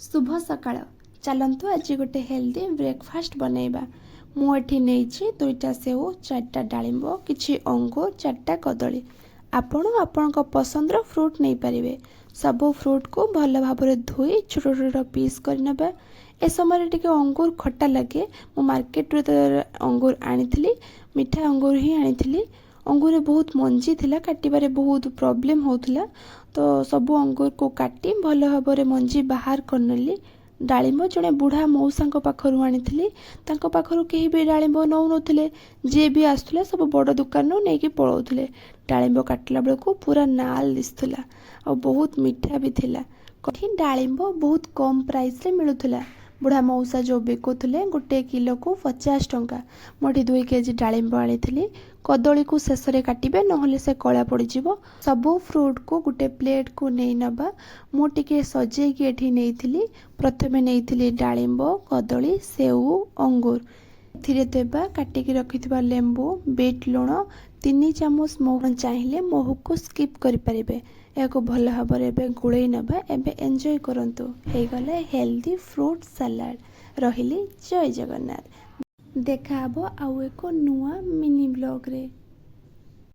ଶୁଭ ସକାଳ। ଚାଲନ୍ତୁ, ଆଜି ଗୋଟେ ହେଲ୍ଦି ବ୍ରେକଫାଷ୍ଟ ବନେଇବା। ମୁଁ ଏଠି ନେଇଛି ଦୁଇଟା ସେଉ, ଚାରିଟା ଡାଳିମ୍ବ, କିଛି ଅଙ୍ଗୁର, ଚାରିଟା କଦଳୀ। ଆପଣ ଆପଣଙ୍କ ପସନ୍ଦର ଫ୍ରୁଟ୍ ନେଇପାରିବେ। ସବୁ ଫ୍ରୁଟ୍କୁ ଭଲ ଭାବରେ ଧୋଇ ଛୋଟ ଛୋଟ ପିସ୍ କରିନେବା। ଏ ସମୟରେ ଟିକେ ଅଙ୍ଗୁର ଖଟା ଲାଗେ। ମୁଁ ମାର୍କେଟରୁ ଯେତେବେଳେ ଅଙ୍ଗୁର ଆଣିଥିଲି, ମିଠା ଅଙ୍ଗୁର ହିଁ ଆଣିଥିଲି। ଅଙ୍ଗୁରରେ ବହୁତ ମଞ୍ଜି ଥିଲା, କାଟିବାରେ ବହୁତ ପ୍ରୋବ୍ଲେମ୍ ହେଉଥିଲା। ତ ସବୁ ଅଙ୍ଗୁରକୁ କାଟି ଭଲ ଭାବରେ ମଞ୍ଜି ବାହାର କରିନେଲି। ଡାଳିମ୍ବ ଜଣେ ବୁଢ଼ା ମଉସାଙ୍କ ପାଖରୁ ଆଣିଥିଲି। ତାଙ୍କ ପାଖରୁ କେହି ବି ଡାଳିମ୍ବ ନେଉନଥିଲେ। ଯିଏ ବି ଆସୁଥିଲା, ସବୁ ବଡ଼ ଦୋକାନରୁ ନେଇକି ପଳାଉଥିଲେ। ଡାଳିମ୍ବ କାଟିଲା ବେଳକୁ ପୁରା ନାଲ ଦିଶୁଥିଲା ଆଉ ବହୁତ ମିଠା ବି ଥିଲା। ଏଠି ଡାଳିମ୍ବ ବହୁତ କମ୍ ପ୍ରାଇସ୍ରେ ମିଳୁଥିଲା। ବୁଢ଼ା ମଉସା ଯେଉଁ ବିକୁଥିଲେ, ଗୋଟେ କିଲୋକୁ 50 ଟଙ୍କା। ମୁଁ ଏଠି 2 କେଜି ଡାଳିମ୍ବ ଆଣିଥିଲି। କଦଳୀକୁ ଶେଷରେ କାଟିବେ, ନହେଲେ ସେ କଳା ପଡ଼ିଯିବ। ସବୁ ଫ୍ରୁଟ୍କୁ ଗୋଟେ ପ୍ଲେଟ୍କୁ ନେଇ ନେବା। ମୁଁ ଟିକେ ସଜେଇକି ଏଠି ନେଇଥିଲି। ପ୍ରଥମେ ନେଇଥିଲି ଡାଳିମ୍ବ, କଦଳୀ, ସେଉ, ଅଙ୍ଗୁର। ଏଥିରେ ଦେବା କାଟିକି ରଖିଥିବା ଲେମ୍ବୁ, ବିଟ୍ ଲୁଣ, 3 ଚାମଚ ମହୁ। ଚାହିଁଲେ ମହୁକୁ ସ୍କିପ୍ କରିପାରିବେ। ଏହାକୁ ଭଲ ଭାବରେ ଏବେ ଗୋଳେଇ ନେବା। ଏବେ ଏନ୍ଜୟ କରନ୍ତୁ। ହେଇଗଲା ହେଲ୍ଦି ଫ୍ରୁଟ୍ ସାଲାଡ଼। ରହିଲି, ଜୟ ଜଗନ୍ନାଥ। ଦେଖା ହେବ ଆଉ ଏକ ନୂଆ ମିନି ବ୍ଲଗ୍ରେ।